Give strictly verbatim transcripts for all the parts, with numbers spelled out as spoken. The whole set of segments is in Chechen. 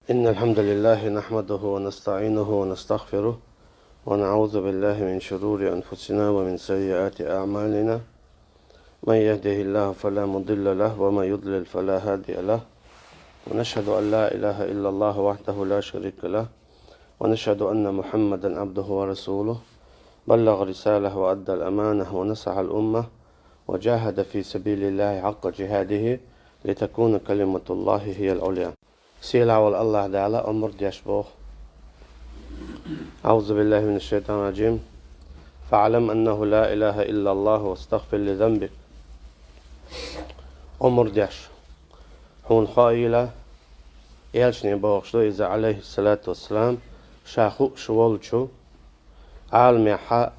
إن الحمد لله نحمده ونستعينه ونستغفره، ونعوذ بالله من شرور أنفسنا ومن سيئات أعمالنا. من يهده الله فلا مضل له، ومن يضلل فلا هادي له. ونشهد أن لا إله إلا الله وحده لا شريك له، ونشهد أن محمدا عبده ورسوله. بلغ الرسالة وأدى الأمانة ونصح الأمة، وجاهد في سبيل الله حق جهاده، لتكون كلمة الله هي العليا. Сийлахь волу АллахӀ Дала омра деш боху: أعوذ بالله من الشيطان الرجيم. فاعلم أنه لا إله إلا الله واستغفر لذنبك. Омра деш. Хьуна хаийла, элчане бохуш ду иза, Ӏалайхиссалату вассалам, ша хууш волчу, Ӏаламехь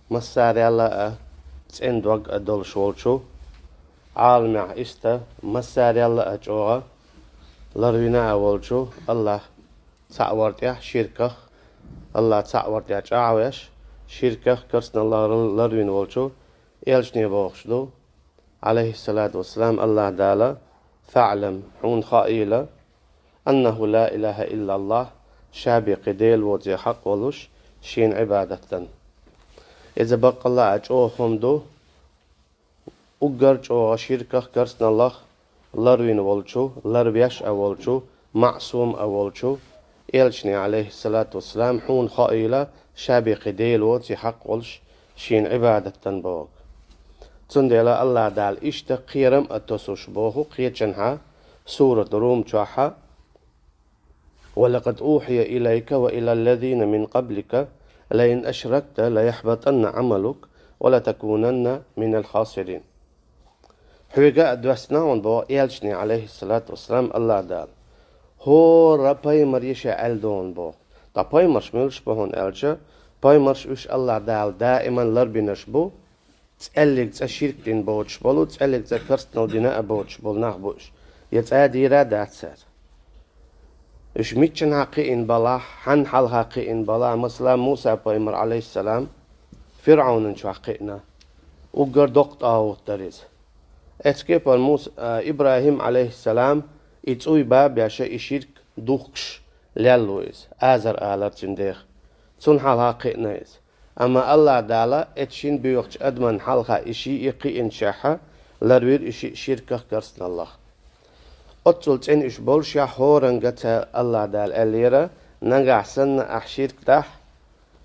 массарел а цӀена дог а долуш волчу, Ӏаламехь иштта массарел а чӀогӀа ларвина а волчу, АллахӀ цхьаъ вар тӀехь ширках, АллахӀ цхьаъ вар тӀехь чӀагӀвеш, ширках, керстаналлах ларвина волчу элчане бохуш ду, Ӏалайхиссалату вассалам, АллахӀ Дала: فاعلم, хьуна хаийла, أنه لا إله إلا الله, ша бен кхин Дела воций хьакъ волуш, шена Ӏибадат дан. Иза баккъалла а чӀогӀа хӀума ду, уггар чӀогӀа ширках, керстаналлах ларвина волчу, ларвеш а волчу, маъсум а волчу элчане, Ӏалайхиссалату вассалам, хьуна хаийла, ша бен кхин Дела воций хьакъ волуш, шена Ӏибадат дан боху. Цундела АллахӀ Дала иштта кхерам а тосуш боху кхечанхьа, сурат Рум чохьа: ولقد أوحي إليك وإلى الذين من قبلك لئن أشركت ليحبطن عملك ولتكونن من الخاسرين. Хьоьга а доьссина хьуна боху элчане, Ӏалайхиссалату вассалам, АллахӀ Дала. ХӀора пайхамаре ша аьлла ду хьуна боху. Ткъа пайхамарш муьлш бу хьуна аьлча, пайхамарш уьш АллахӀ Дала даиман ларбинарш бу, цӀеллиг цӀа ширк дина боцуш болу, цӀеллиг цӀа керстанал дина а боцуш болу нах бу уьш. Я цӀа дийр а дац цара. Уьш миччанхьа кхиъна балахь, хьанна хьалха кхиъна балахь, масала, Муса-пайхамар, Ӏалайхиссалам, ФирӀавнан чохь кхиъна. Уггар доккха тӀагӀут дара иза. Эцу кепара Муса, а, ИбрахӀим, Ӏалайхиссалам, и цӀуй ба беш, и ширк духкуш лелла ву иза. Азар алара цуьнан дех. Цунна хьалха кхиъна иза. Амма АллахӀ Дала эцу шина боьхачу адаман хьалха и шиъ кхиъначохь ларвира и шиъ ширках, керстаналлах. Оццул цӀена уьш болушехь, хӀоранга цара АллахӀ Дала аьллера: нагахь санна ахь ширк дахь,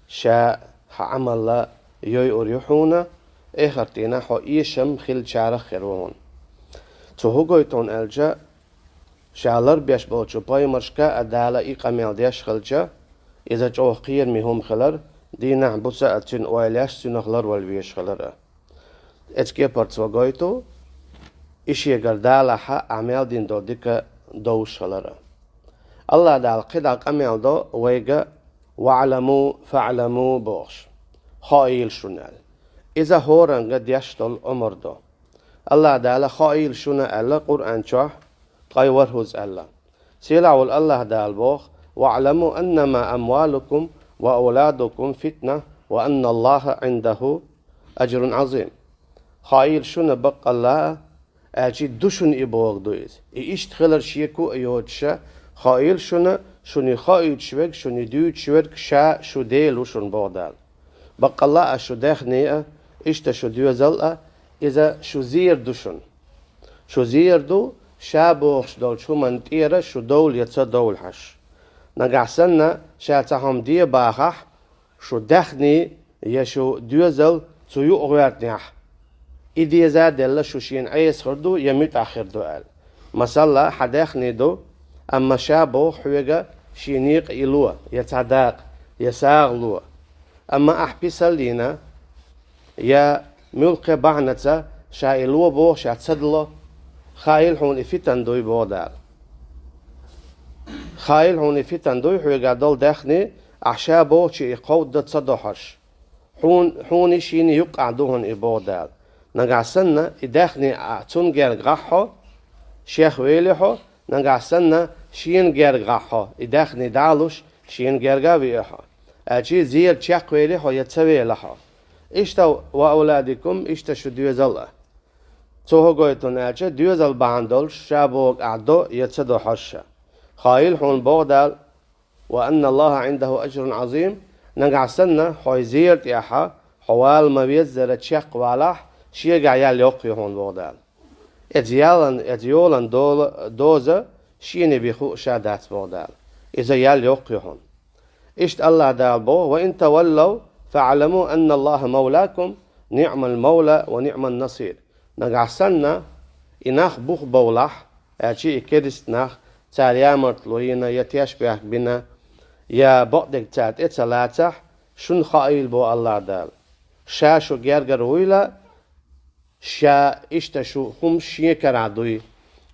ша хьан Ӏамал йойур ю хьуна, эхарт дийнахь хьо эшам хиллачарах хир ву хьуна. Цо хӀун гойту хьуна аьлча, ша ларбеш болчу пайхамаршка а Дала и къамел деш хилча, иза чӀогӀа кхераме хӀума хилар, дийнахь буса а цуьнан ойла еш, цуьнах ларвала везаш хилар а. Эцу кепара цо гойту, и шегара далахь а мел дина долу дика довш хилар а. АллахӀ Дала кхидӀа къамел до вайга: «ВаӀламу, фаӀламу», – бохуш, «Хаийла шуна», – аьлла. Иза хӀоранга деш долу омра ду. АллахӀ Дала «Хаийла шуна», – аьлла Къуръан чохь, ткъе ворхӀазза аьлла. Сийлахь волу АллахӀ Дала боху: «ВаӀламу аннама амвалукум ва авладукум фитна, ва анналлаха Ӏиндаху ажрун Ӏазим». Хаийла шуна баккъалла а, аьлча ду шуна и боху ду иза. И иштта хилар шеко а йоцуша, хаийла шуна, шуна и хоуьйтуш верг, шуна и дуьйцуш верг ша шу Дела ву шуна боху Дала. Баккъалла а шу даьхни а, иштта шу доьзал а, иза шу зер ду шуна. Шу зер ду, ша бохуш долчу хӀуманна тӀера шу довла я ца довла хьаш. Нагахь санна, ша цхьа хӀума де бахахь, шу даьхни я шу доьзал цу юкъа гӀоьртинехь, и деза а делла, шу шена Ӏеса хир ду я муьтӀахь хир ду аьлла. Масала, хьан даьхни ду, амма ша боху хьоьга шен некъа и ло, я цхьа дакъа, я сагӀа ло. Амма ахь писал дина, я муьлххе бахьанаца ша и ло боху, ша ца дало, хаийла хьуна и фитан дуй боху Дала. Хаийла хьуна и фитан дуй, хьоьга долу даьхни, ахь ша бохучу и кховдда ца до хьаш. Хьуна, хьуна и шена юккъахь ду хьуна и боху Дала. Нагахь санна, и даьхни а цунна герга гӀахь хьо, шех вели хьо, нагахь санна, шена герга гӀахь хьо, и даьхни дӀа а луш, шена герга а веа хьо. Аьлча зер чекхвели хьо я ца вела хьо. Иштта ва авладикум, иштта шу доьзал а. Цо хӀун гойту аьлча, доьзал бахьана долуш ша боху ахь до я ца до хьаш ша. Хаийла хьуна боху Дала, «وأن الله عنده أجر عظيم», нагахь санна хьо зеран тӀехь, хьо вала ма-веззара чекхвалахь, шегахь ял йоккха ю хьуна боху Дала. Эца ялан, эца йолан дола, доза шена бен хууш дац боху Дала. Иза ял йоккха ю хьуна. Иштта Аллах Дала боху: «وإن تولوا فاعلموا أن الله مولاكم نعم المولى ونعم النصير». Нагахь санна и нах бух бовлахь, аьлча и керста нах, цара ямартло йина, я тешнабехк бина, я бакъдерг цара тӀе ца лацахь, шуна хаийла боху Аллах Дала. Ша шу гергара вуйла, ша иштта шу хӀума шен карахь дуй.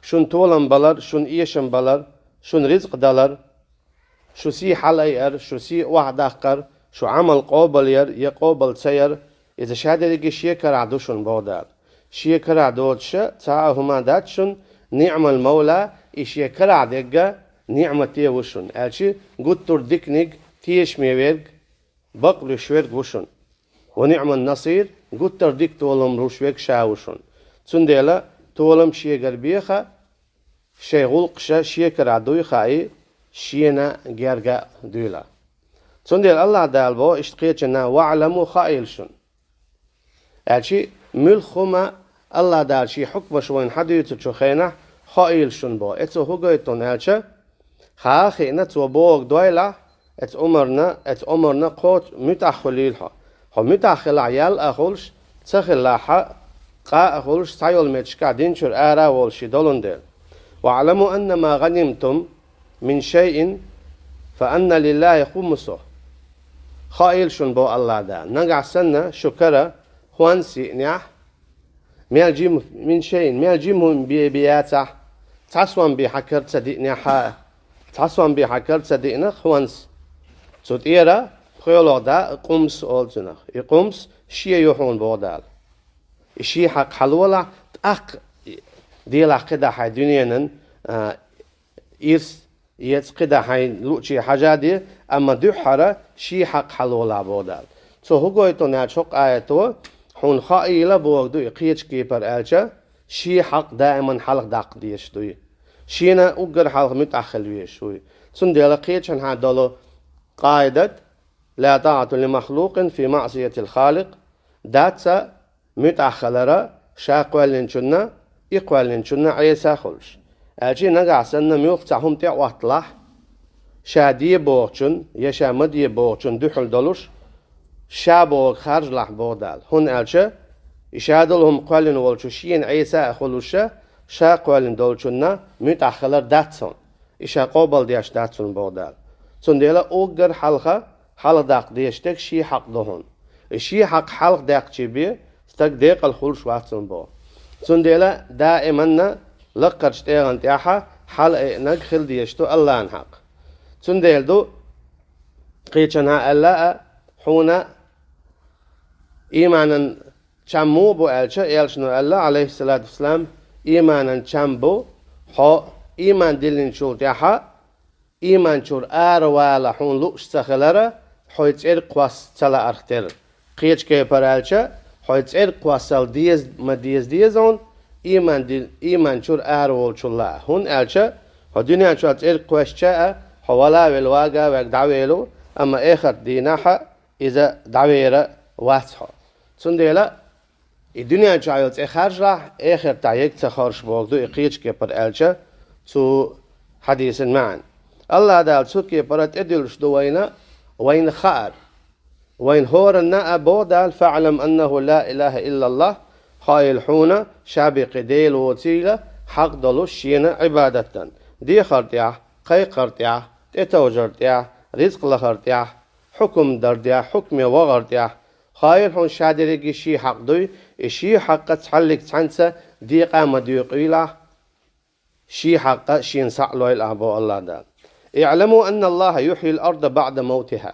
Шуна толам балар, шуна эшам балар, шуна ризкъ далар, шу сий хьалаайар, шу сий охьадаккхар, шу Ӏамал къобал яр я къобал ца яр, иза ша дерриге шен карахь ду шуна боху Дала. Шен карахь доцуша цхьа а хӀума дац шуна, ниъмал мавла, и шен карахь дерг ниъмате ву шуна, аьлча гуттар а диканиг тешаме верг, бакълуьйш верг ву шуна. Ва ниъман насир, гуттар а дика толам луш верг ша ву шуна. Цундела толам шегара беха, шайн гӀуллакхаш шен карахь дуй хаий, шена герга а дуйла. Цундела Аллах Дала боху иштта кхечанна: «ВаӀламу», хаийла шуна. Аьлча, муьлхха хӀума Аллах Дала шен хьукмаш вайна хьадуьйцучу хенахь хаийла шуна боху. Эцо хӀу гойту аьлча, хьан а хиъна цо бохург дойлахь, эца омарна, эца омарна кхочу муьтӀахь хуьлийла хьо. Хьо муьтӀахь хилахь ял а хуьлуш, ца хилахь къа а хуьлуш, цхьайолу меттигашкахь дин чуьра ара а волуш и долун дела. «ВаӀламу аннама гӀанимтум мин шайин, фа анна лиллахи хумусу». Хаийла шуна боху Аллах Дала, нагахь санна шу кара хӀонс йиънехь, мел жима, мин шайин, мел жима хӀума бе, бе яцахь, цхьа сом бен хьан кара ца диънехь а, цхьа сом бен хьан кара ца диънехь хӀонс. Цу тӀера пхоьалгӀа да, къумс олу цунах. И къумс шен ю хьуна боху Дала. И шен хьакъ хьалолахь, тӀаккха делахь кхидӀа хьайн дуьненан, а, ирс, эца кхидӀа хьайн луъчий хьажа де, амма дуьххьара шен хьакъ хьалолахь боху Дала. Цо хӀу гойту аьлча хӀокху аято, хьуна хаийла бохург ду и кхечу кепара аьлча, шен хьакъ даиман хьалха даккха дезаш дуй. Шена уггар хьалха муьтӀахь хила везаш вуй. Цундела кхечанхьа долу къаидат: «Ла тӀаӀата ли махлукъин фи маӀсиятил халикъ», дац муьтӀахь хилара ша кхоьллинчунна, и кхоьллинчунна Ӏеса а хуьлуш. Аьлча нагахь санна муьлхха цхьа хӀума тӀе а Ӏотталахь, ша де бохучун я ша ма де бохучун дуьхьал долуш, ша бохург харжалахь боху Дала. ХӀунда аьлча и ша долу хӀума кхоьллина волчу шена Ӏеса а хуьлуша, ша кхоьллина долчунна муьтӀахь хилар дац хьуна. И ша къобалдеш дац хьуна боху Дала. Цундела уггар хьалха, хьалха даккха дезаш дерг шен хьакъ ду хьуна. И шен хьакъ хьалха даьккхичий бен, стаг декъала хуьлуш вац хьуна боху. Цундела даиманна лаккхарчу тӀегӀан тӀехьа хьалаайъинарг хила дезаш ду Аллахьан хьакъ. Цундела ду, кхечанхьа аьлла а, хьуна ийманан чам муха бу аьлча, элчано аьлла, Ӏалайхиссалату вассалам, ийманан чам бу, хьо ийман диллинчул тӀаьхьа, ийман чуьра аравала хьуна лууш ца хилара, хьой цӀерга кхосса ца лаарх тера. Кхечу кепара аьлча, хьой цӀерга кхоссал деза ма деза деза хьуна, ийман ди-, ийман чуьра араволчул а. ХӀунда аьлча, хьо дуьнен чохь цӀерга кхоьссича а, хьо вала а велла вага а ваьг дӀавелла ву, амма эхарт дийнахьа иза дӀавера вац хьо. Цундела и дуьнен чохь йолу цӀе харжалахь, эхартахь ерг ца хоржуш бохург ду и кхечу кепара аьлча цу хьадисан маьӀна. Аллах Дала цу кепара тӀедуьллуш ду вайна, вайна хаар. Вайна хӀоранна а боху Дала: «ФаӀлам аннаху ла илаха иллаллах», хаийла хьуна, ша бен кхин Дела воцийла хьакъ долуш шена Ӏибадат дан. Дехар тӀехь, кхайкхар тӀехь, тӀетовжар тӀехь, ризкъ лахар тӀехь, хьукум дар тӀехь, хьукме вахар тӀехь, хаийла хьуна ша дерриге шен хьакъ дуй, и шен хьакъа цхьаллиг цхьаьнца декъа ма доькъуьйлахь, шен хьакъа шена схьа а лойла ахь боху Аллах Дала. «ИӀламу анналлаха юхьйил арда баӀда мавтиха.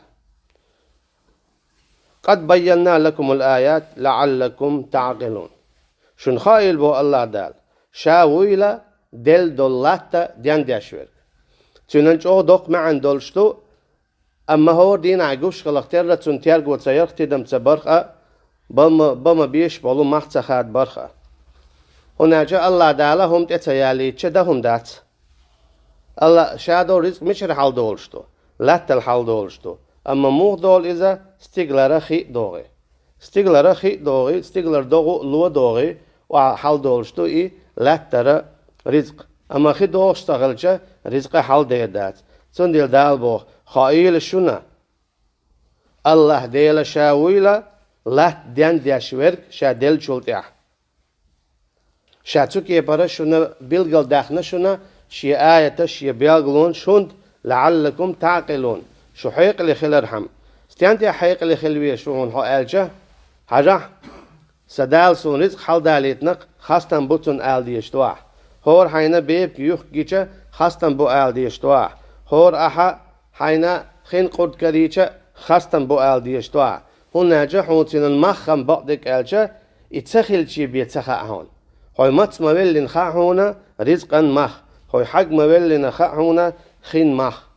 Къад байянна лакумул аят лаӀаллакум таӀкъилун». Шуна хаийла боху Аллах Дала, ша вуйла делла долу латта дендеш верг. Цуьнан чӀогӀа доккха маьӀна долуш ду, амма хӀора дийнахь гуш хиларх терра цунна терго ца ярх, тидам ца барх а, бан ма, бан ма беш болу мах ца хадабарх а. ХӀунда аьлча Аллах Дала хӀума тӀе ца ялийтича дан хӀума дац. Алла ша долу ризкъ мичара хьаладолуш ду? Лаьттара хьаладолуш ду. Амма муха долу иза? Стигалара хи а догӀий. Стигалара хи а догӀий, стигалара догӀу а ло догӀий, охьа хьаладолуш ду и лаьттара ризкъ. Амма хи догӀуш ца хилча, ризкъа хьаладер дац. Цундела Дала боху: «Хаийла шуна, Аллахь Дела ша вуйла латта ден деш верг ша деллачул тӀаьхьа». Ша цу кепара шуна билгалдаьхна шуна шен аяташ, шен билгалонаш, хӀунда: «ЛаӀаллакум таӀкъилун», шу хьекъале хилархьама. Стен тӀехь хьекъале хила веза шу хьуна хьо аьлча, хьажахь, сан Дала суна ризкъ хьаладалийтина-кх, хастам бу цунна ала дезаш ду ахь. ХӀора хьайна бепиг юхк гича, хастам бу ала дезаш ду ахь. ХӀора ахьа хьайна хин къурд карийча, хастам бу ала дезаш ду ахь. ХӀунда аьлча хьуна цуьнан мах хан бакъдерг аьлча, и ца хилчий бен ца хаьа хьуна. Хьо маца ма веллина хаьа хьуна ризкъан мах, хьо хьаг ма веллина хаьа хьуна хин мах.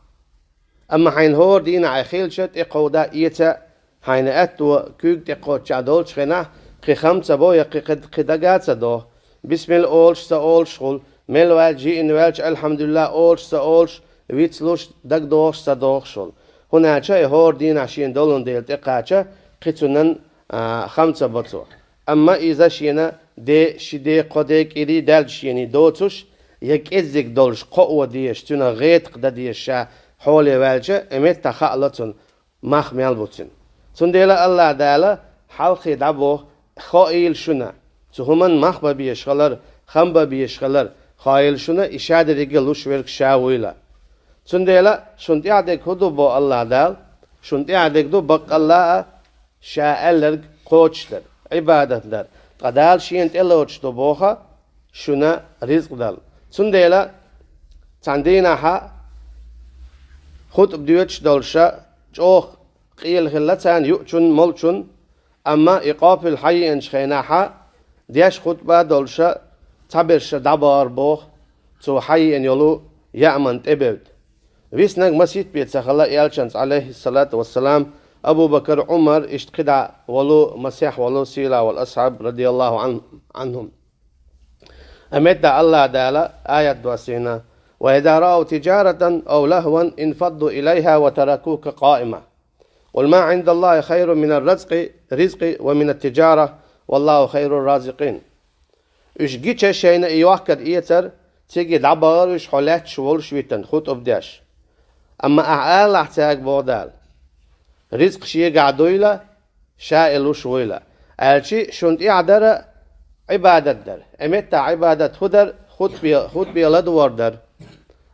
Амма хьайна хӀора дийнахь и хилча, тӀекховда эца, хьайна аьтто куьйга тӀекхоччехь долчу хенахь, кхин хам ца бо я кхин, кхин, кхин дага ца доху. Бисмилла олуш, ца олуш хуьлу, мел ваьлча, жиъна ваьлча, алхьамдулиллахӀ олуш, ца олуш, вицлуш, дагадохуш, ца дохуш хуьлу. ХӀунда аьлча и хӀора дийнахь шена долун дела тӀекхача, кхин цунан, а, хам ца бо цо. Амма иза шена де, ши де, кхо де, кӀирий даьлча шена доцуш, я кӀеззиг долуш кхоо дезаш, цуьнан гӀетакх дан дезаш ша хьоле ваьлча, и меттахь хаало цунна, мах мел бу цуьнан. Цундела Аллахь Дала хьалхе дӀабоху: «Хаийла шуна, цу хӀуманна мах бан безаш хилар, хам бан безаш хилар, хаийла шуна, и ша дерриге луш верг ша вуйла». Цундела шуна тӀехь дерг хӀун ду боху Аллахь Дала? Шуна тӀехь дерг ду баккъалла а ша аьлларг кхочушдар, Ӏибадат дар. Ткъа Дала шена тӀелоцуш ду боху шуна ризкъ дала. Цундела цхьана дийнахьа хутӀба доьдуш долуша чӀогӀа къела хилла царна юучун, молчун, амма и къопил хьаеанчу хенахьа деш хутӀба долуша цхьаберша дӀабахара боху цо хьаеана йолу яаман тӀебевдда. Виснаг масийтта бен ца хилла элчанца, алейхиссалату вассалам, Абу Бакр, Ӏумар, иштта кхидӀа волу, масех волу, сийлахь волу асхьаб, радияллаху Ӏан-, Ӏанхум. Амма тӀаккха Аллахь Дала аят доссийна: «Ва иза раав тиджаратан ав лахван инфадду илайха ва таракука къаима. Къул ма Ӏиндаллахи хайрун минар ризкъи, ризкъи ва минат тиджара, валлаху хайрур разикъин». Уьш гича шайна и йохкар эцар, цига дӀабахара уьш хьо лаьтташ волуш витан хутӀуб деш. Амма ахьа алалахь цаьрга, боху Дала: «Ризкъ шегахь дуйла, ша и луш вуйла», аьлчи шуна тӀехь дара Ӏибадат дара. Э, меттахь Ӏибадат хӀун дара? Хутбе-, хутбе ладогӀар дара.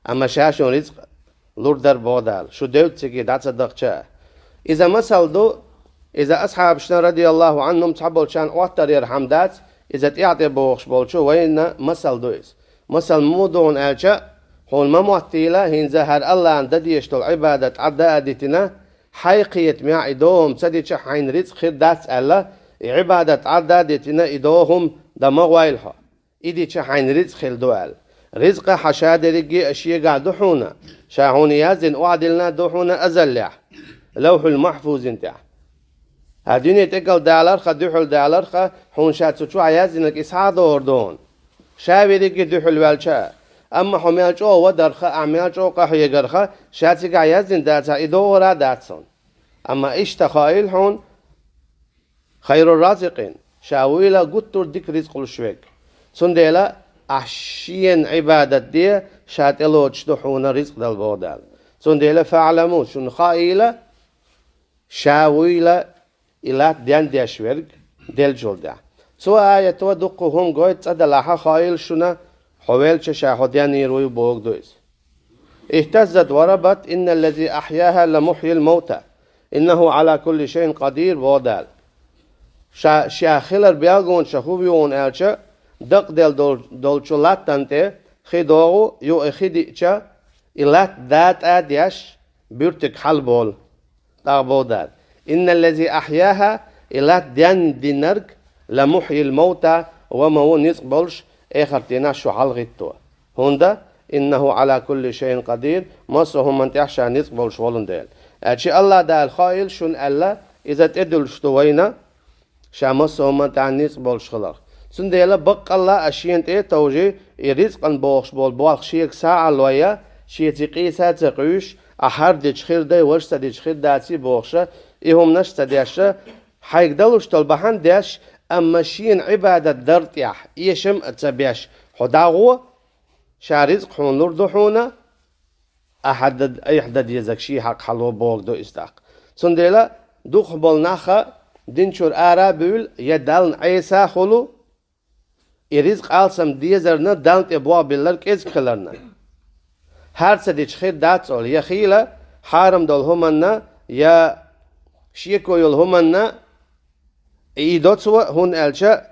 Амма ша шуна ризкъ лур дара, боху Дала, шу девдда цига дӀа ца дахча а. Иза масал ду, иза асхьабашна, радияллаху Ӏанхум, цхьаболчарна Ӏоттар яр хьама дац, иза тӀехь тӀе бохуш болчу вайна масал ду иза. Масал муха ду хьуна аьлча, хьуна ма моттийла, хӀинца хӀара Аллахьна дан дезаш долу Ӏибадат Ӏадда а дитина, хьайн кхетамехь и догӀум ца дича хьайна рицкъ хир дац аьлла, и Ӏибадат Ӏадда а дитина, и догӀум дан ма гӀойла хьо. И дича хьайна рицкъ хила ду аьлла. Рицкъа хьан ша дерриге а шегахь ду хьуна, ша хьуна яздина охьадиллина ду хьуна азаллехь, Лавхьул Махьфузин тӀехь. ХӀара дуьне тӀекӀал даларха, дуьхьал даларха, хьуна ша цу чохь яздинарг и схьа а догӀур ду хьуна. Ша верриге дуьхьал ваьлча а. Амма хьо мел чӀогӀа вадарха, ахь мел чӀогӀа къахьегарха, ша цигахь яздина дацахь, и догӀур а дац хьуна. Амма иштта хаийла хьуна, хайрур разикъин, ша вуйла гуттар а дика рицкъ луш верг. Цундела ахь шена Ӏибадат де, ша тӀелоцуш ду хьуна рицкъ дала, боху Дала. Цундела фаӀламу, шуна хаийла, ша вуйла и латта ден деш верг деллачул тӀаьхьа. Цу аято дуккха хӀума гойту, цӀа далахьа хаийла шуна, хьо велча ша хьо денйийр вуй бохург ду иза. Ихтаззат ва рабат, инналлази ахьяха ламухьйил мавта, иннаху Ӏала кулли шайин къадир, боху Дала. Ша, ша хилар белгонаш хӀун ю хьуна аьлча, дакъаделла дол-, долчу латтана тӀе хи догӀу, юха и хи диъча, и латта датӀа а деш, буьртиг хьалаболу. ТӀаккха боху Дала: «Инналлази ахьяха», и латта ден динарг, «ламухьйил мавта», ва ма ву ницкъ болуш, эхарт дийнахь шу хьалагӀитто. ХӀунда? «Иннаху Ӏала кулли шайин къадир», массо а хӀуманна тӀехь ша ницкъ болуш волун дела. Аьлчи Аллахь Дала хаийла шуна аьлла, иза тӀедуьллуш ду вайна, ша массо а хӀуманна тӀехь ницкъ болуш хиларх. Цундела баккъалла а шена тӀе а товжий, и рицкъан бохуш болу болх шега схьа а лой, шеца къийса а ца къуьйсуш, ахь хӀара дича хир дай, важа ца дича хир даций бохуша, и хӀуманаш а ца деша, хьайга далуш долу бахьана деш, амма шена Ӏибадат дар тӀехь эшам а ца беш, хьо дӀагӀо, ша ризкъ хьуна лур ду хьуна, ахьа дан, айхьа дан дезарг шен хьакъ хьало бохург ду иза тӀаккха. Цундела дукхахболу нах а дин чуьра ара а буьйлу, я Далла Ӏеса а хуьлу, и ризкъ алсам дезарна, Далла тӀе болх биллар кӀезиг хиларна. ХӀара ца дича хир дац олу, я хийла хьарам долу хӀуманна, я шеко йолу хӀуманна, и до цо, хӀунда аьлча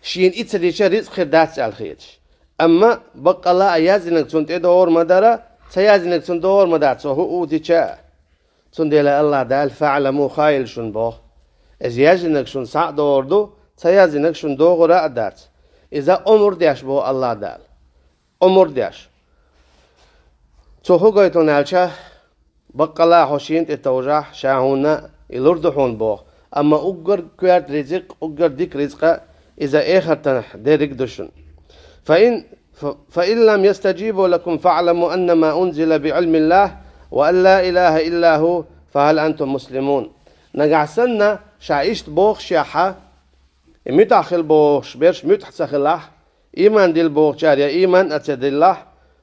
шена и ца дича ризкъ хир дац аьлла хеташ. Амма баккъалла а яздинарг цунна тӀедогӀур ма дара, ца яздинарг цунна догӀур ма дац, цо хӀуъу дича а. Цундела АллахӀ Дала: «ФаӀламу», хаийла шуна боху. Иза яздинарг шуна схьа а догӀур ду, ца яздинарг шуна догӀура а дац. Иза омра деш боху АллахӀ Дала. Омра деш. Цо хӀу гойту аьлча, баккъалла а хьо шена тӀе товжахь, ша хьуна и лур ду хьуна боху. Амма уггар коьрта ризкъ, уггар дика ризкъа, иза эхартахь дерриг а ду шуна. فإن، ف، فإن لم يستجيبوا لكم فاعلموا أنما أنزل بعلم الله وأن لا إله إلا هو فهل أنتم مسلمون. Нагахь санна, ша иштта бохушехьа, и муьтӀахь хила бохуш берш муьтӀахь ца хилахь, ийман дилла бохучара я ийман а ца диллахь,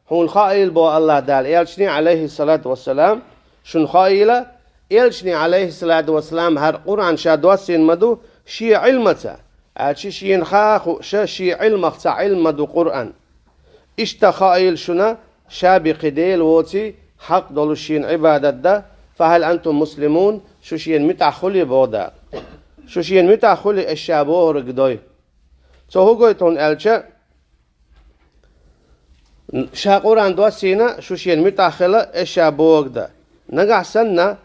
хьуна хаийла боху АллахӀ Дала, элчане, Ӏалайхиссалату вассалам, шуна хаийла, элчане, Ӏалайхиссалату вассалам, хӀара Къуръан ша доссийна ма ду шен Ӏилмаца, аьлча шена хаа а хууш, шен Ӏилмах цхьа Ӏилма ма ду Къуръан. Иштта хаийла шуна, ша бен кхин Дела воций, хьакъ долуш шена Ӏибадат дан, فهل أنتم مسلمون, шу шена муьтӀахь хуьлий боху Дала. Шу шена муьтӀахь хуьлий, аш ша бохург дой. Цо хӀу гойту хьуна аьлча, ша Къуръан доссийна, шу шена муьтӀахь хила, аш ша бохург дан. Нагахь санна,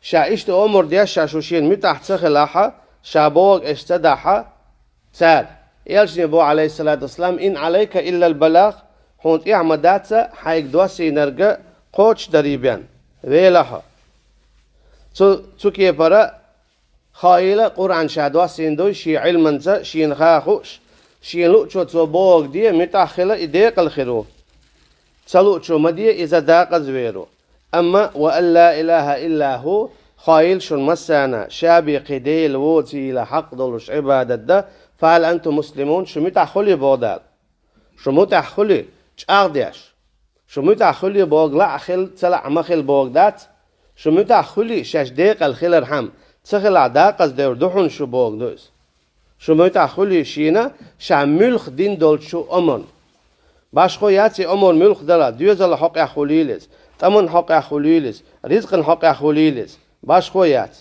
ша иштта омра деш, ша шу шена муьтӀахь ца хилахьа, ша бохург аш ца дахьа, цара, элчане боху, Ӏалайхиссалату вассалам: إن عليك إلا البلاغ, хьуна тӀехь ма дац хьайга доссийнарг кхочушдарий бен, велахьа. Цу, цу кепара хаийла, Къуръан ша доссийна дуй шен Ӏилманца, шена хаа а хууш, шена луъучо цо бохург де, муьтӀахь хила, и декъала хир ву. Ца луъучо ма де, иза декъаза вер ву. Амма وأن لا إله إلا هو, хаийла шуна массарна, ша бен кхин Дела воцийла хьакъ долуш Ӏибадат дан, فهل أنتم مسلمون, шу муьтӀахь хуьлий боху Дала. Шу муьтӀахь хуьлий, чӀагӀдеш. Шу муьтӀахь хуьлий бохург лаа а хила, ца лаа а ма хила бохург дац. Шу муьтӀахь хуьлий, шаьш декъала хилархьама, ца хилахь декъаза девр ду хьуна шу бохург ду иза. Шу муьтӀахь хуьлий шена, ша муьлхха дина долчу омарна. Башхо яц и омар муьлхха дара, доьзалан хьокъехь хуьлийла иза, тӀаман хьокъехь хуьлийла иза, ризкъан хьокъехь хуьлийла иза. Башхо яц.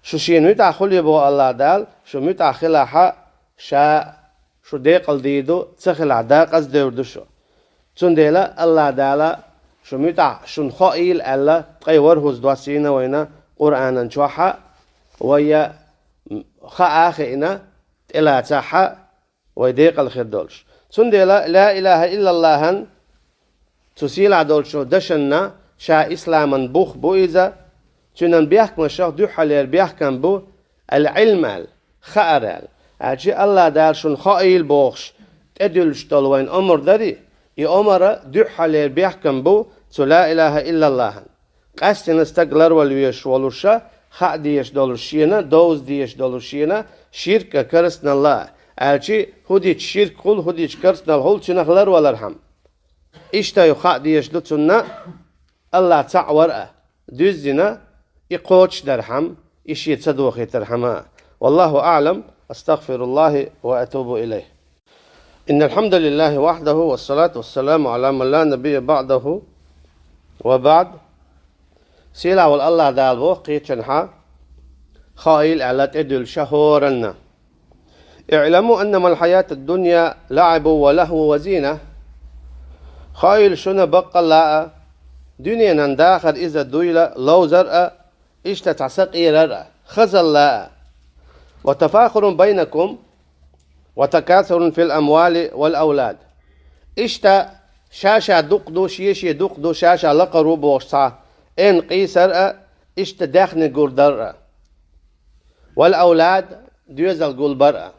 Шу шена муьтӀахь хуьлий боху АллахӀ Дала, шу муьтӀахь хилахьа, ша шу декъала дийр ду, ца хилахь декъаза девр ду шу. Цундела АллахӀ Дала шу муьтӀахь шуна хаийла аьлла, ткъе ворхӀазза доссийна вайна Къуръанан чохьа, вай хаа а хиъна, тӀелацахьа, вай декъала хир долуш. Цундела لا إله إلا الله-н, цу сийлахь долчу дашанна, ша исламан бух бу иза, цуьнан бехкамашах дуьххьалера бехкам бу العلم аьлла, хаар аьлла. Аьлча АллахӀ Дала шуна хаийла бохуш, тӀедуьллуш долу вайн омар дарий, и омара дуьххьалера бехкам бу цу لا إله إلا الله-н. Къаьстина стаг ларвала везаш волуша, хаа дезаш долуш шена, довза дезаш долуш шена, ширк а, карстаналла а. Аьлча хӀу дича ширк хуьлу, хӀу дича карстаналла хуьлу, цуьнах ларвалархьама. Иштта ю хаа дезаш ду цунна, АллахӀ цхьаъ вар а, дуьззина, и кхочушдархьама, и шен ца дохийтархьама. والله أعلم، أستغفر الله وأتوب إليه. إن الحمد لله وحده والصلاة والسلام على من لا نبي بعده وبعد. Сийлахь волу АллахӀ Дала боху кхечанхьа, хаийла аьлла тӀедуьллуша хӀоранна: اعلموا أنما الحياة الدنيا لعب ولهو وزينة. Хаийла шуна баккъалла а, дуьненан дахар иза дуйла ловзар а, иштта цхьа сакъерар а, хазалла а. وتفاخر بينكم وتكاثر في الأموال والأولاد. Иштта ша-ша дукха ду, шен-шен дукха ду, ша-ша лакхара ву бохуш цхьа эн къийсар а, иштта даьхни гур дар а. والأولاد, доьзал гулбар а.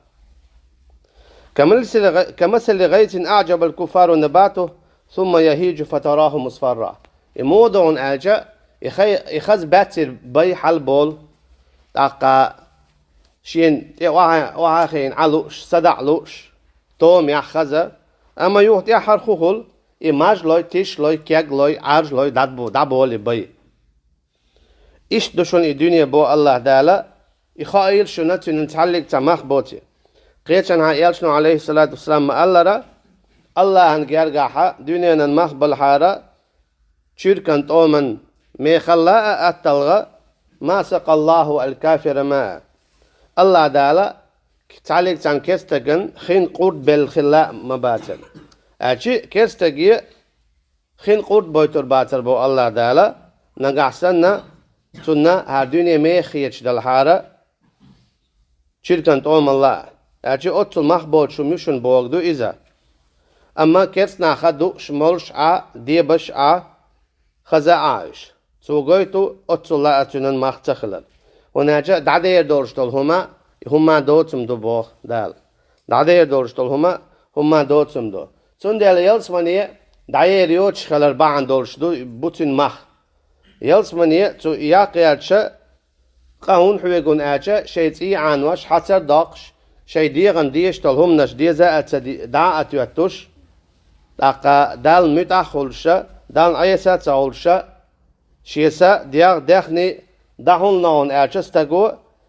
كمثل غ، كمثل غيث أعجب الكفار نباته ثم يهيج فتراه مصفرا. И муха ду хьуна аьлча, и хай-, и хаза баьццара бай хьалболу, тӀаккха шена тӀе охьа-, охьахиъна Ӏа лууш, садаӀа лууш, томехь хаза, амма юха тӀаьххьара хӀун хуьлу, и мажлой, тишлой, кеглой, Ӏаржлой дӀабо-, дӀаболу и бай. Иштта ду шуна и дуьне, боху АллахӀа Дала, и хаийла шуна цуьнан цхьаьллиг цхьа мах боций. Кхечанхьа элчано, Ӏалайхиссалату вассалам, ма-аллара, АллахӀан гергахьа дуьненан мах балхьара, чуьркан тӀоман мехалла а атталгӀа, ما سقى الله الكافر ماء. АллахӀа Дала цхьаьллиг цхьана керстаган хин къурд белла хилла а ма бацара. Аьлча керстаге хин къурд бойтур бацара, боху АллахӀа Дала, нагахь санна цунна хӀара дуьне меха хеташ далхьара, чуьркан тӀомалла а. Аьлча оццул мах боцуш хӀума ю шуна бохург ду иза. Амма керста нах а дууш, молуш Ӏа, дебаш Ӏа, хаза Ӏа уьш. Цо гойту оццул а цуьнан мах ца хилар. ХӀунда аьлча дӀадер долуш долу хӀума, и хӀумма доцург ду боху Дала. ДӀадер долуш долу хӀума, хӀумма доцург ду. Цундела ялсамане дӀаер йоцуш хилар бахьана долуш ду, бу цуьнан мах. Ялсамане цу яккхаьрча, къа хӀунда хьоьгу аьлча, шайн цӀий Ӏанош, хьацар а доккхуш, шайн дегӀан дезаш долу хӀуманаш деза а ца ди-, дӀа а тоьттуш, тӀаккха Далла муьтӀахь а хуьлуша, Далла Ӏеса а ца хуьлуша, шен са, дегӀ, даьхни дӀа хӀунда ло аьлча стаго,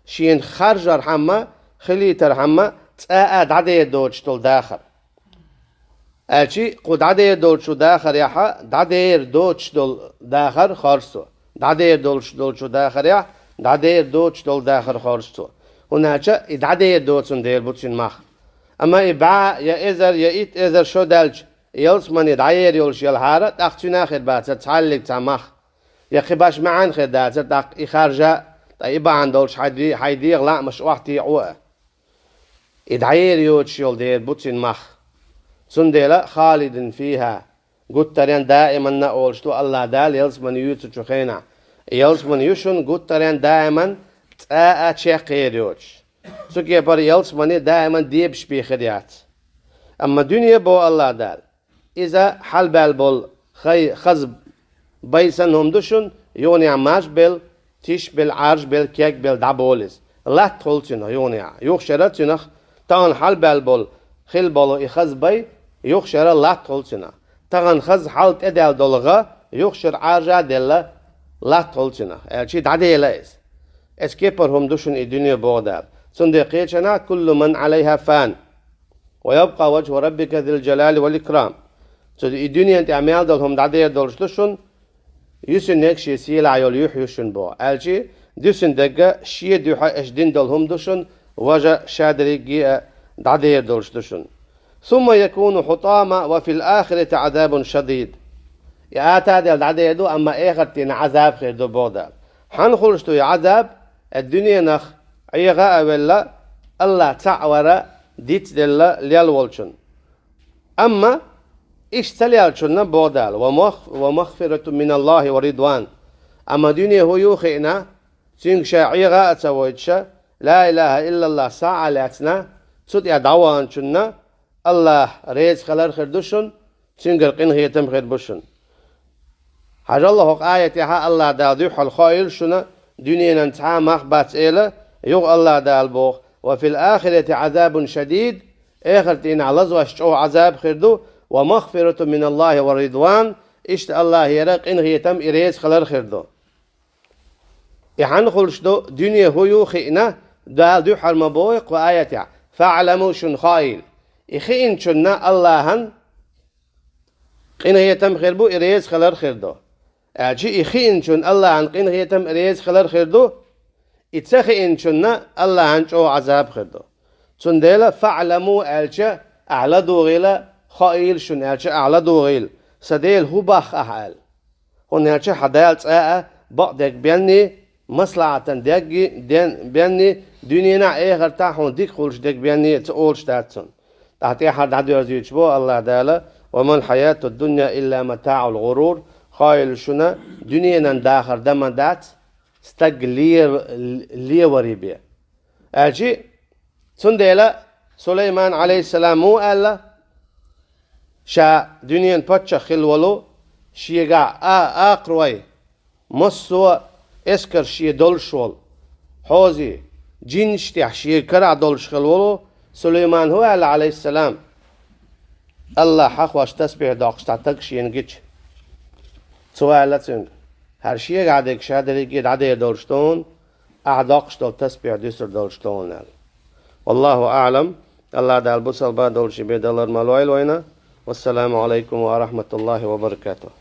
шена харжархьама, хилийтархьама цкъа а дӀадер доцуш долу дахар. Аьлча кху дӀадер долчу дахарехьа, дӀадер доцуш долу дахар хоржу цо. ДӀадер долуш долчу дахарехь, дӀадер доцуш долу дахар хоржу цо. ХӀунда аьлча и дӀадер доцун дела бу цуьнан мах. Амма и бӀе я эзар, я итт эзар шо даьлча, ялсамане дӀаер йолуш елхьара, тӀаккха цуьнан хир бацара цхьаьллиг цхьа мах. Я кхин баш маьӀна хир дацара, тӀаккха и харжа, ткъа и бахьана долуш хьайн де-, хьайн дегӀан лаамаш охьатаӀо а. И дӀаер йоцуш йолу дела бу цуьнан мах. Цундела خالدا فيها, гуттаренна даиманна а олуш ду АллахӀа Дала ялсамане юьйцучу хенахь. Ялсамане ю шуна гуттаренна даиман цкъа а чекхъер йоцуш. Цу кепара ялсамане даиман дебаш бен хир яц. Амма дуьне, боху АллахӀа Дала, иза хьалабаьлла болу хай-, хаза бай санна хӀума ду шуна, юханехь маж белла, тиш белла, Ӏарж белла, кег белла дӀаболу иза. Латта хуьлу цуьнах юханехь. Юха шера цуьнах тахана хьалабаьлла болу, хила болу и хаза бай, юха шера латта хуьлу цуьнах. Тахана хаза хьал тӀедаьлла долу гӀа, юха шера Ӏаржа а делла, латта хуьлу цуьнах. Аьлча дӀадела иза. Эцу кепара хӀума ду шуна и дуьне, боху Дала. Цундела кхечанхьа: كل من عليها فان ويبقى وجه ربك ذو الجلال والإكرام. Цу и дуьнен тӀехь мел долу хӀума дӀадер долуш ду шуна, юьсинниг шен сийлахь йолу юьхь ю шуна боху. Аьлча дуьсина дерг шен дуьхьа аша дина долу хӀума ду шуна, важа ша дерриге а дӀадер долуш ду шуна. ثم يكون حطاما وفي الآخرة عذاب شديد. И ата а делла дӀадер ду, амма эхарт дийнахь Ӏазаб хир ду, боху Дала. Хьанна хуьлуш ду и Ӏазаб? Э, дуьненах Ӏеха а велла, АллахӀ цхьаъ вара дицделла лел волчун. Амма иштта ца лелчунна, боху Дала: ومغ-، ومغفرة من الله ورضوان. Амма дуьне хӀун ю хиъна, цуьнга ша Ӏеха а ца войтуша, ла илаха иллаллахӀ схьа а лаьцна, цу тӀе дӀаваханчунна АллахӀ реза хилар хир ду шуна, цуьнгара къинхетам хир бу шуна. Хьажал хӀокху аятехьа АллахӀа Дала дуьххьал хоийла шуна, дуьненан цхьа а мах бац эла, юха АллахӀа Дала боху: وفي الآخرة عذاب شديد, эхарт дийнахь лазош чӀогӀа Ӏазаб хир ду, ومغفرة من الله ورضوان, иштта АллахӀера къинхетам, и реза хилар хир ду. И хьанна хуьлуш ду, дуьне хӀун ю хиъна, Дала дуьххьара ма боху кху аятехь: فاعلموا, шуна хоийла. И хиъначунна АллахӀан къинхетам хир бу, и реза хилар хир ду. Аьлча и хиъначунна АллахӀан къинхетам, и реза хилар хир ду, и ца хиъначунна АллахӀан чӀогӀа Ӏазаб хир ду. Цундела فاعلموا аьлча, ахьа ладугӀийла, хоийла шуна аьлча, ахьа ладугӀийла, сан Дела хӀун боху ахьа аьлла. ХӀунда аьлча хьан Дала цкъа а бакъдерг бенний, маслахьатан дерг ден-, бенний, дуьненахь а, эхартахь а хьуна дика хуьлуш дерг бенний ца олуш дац цунна. ТӀаккха тӀаьххьара дӀадоьрзуьйтуш боху АллахӀа Дала: وما الحياة الدنيا إلا متاع الغرور. Хоийла шуна, дуьненан дахар дан ма дац, стаг ле-, леваре бен. Аьлча, цундела Сулайман, Ӏалайхиссалам, муха аьлла: Ша дуьненан паччахь хилла волу, шегахь а-, акхарой, массо а эскар шен долуш волу, хьозий, жинаш тӀехь шега карахь долуш хилла волу Сулайман хӀу аьлла, Ӏалайхиссалам, Аллахь хьахош тасбихь доккхуш цхьа стаг шена гича. Цо аьлла цуьнга: «ХӀара шегахь дерг ша дерриге дӀадер долуш ду хьуна, ахь доккхуш долу тасбихь дуьсур долуш ду хьуна», – аьлла. Валлаху аӀлам, Аллахь Дала бусалба долуш бен далар ма лойла вайна. Вассаламу Ӏалайкум ва рахьматуллахӀи ва баракатухӀ.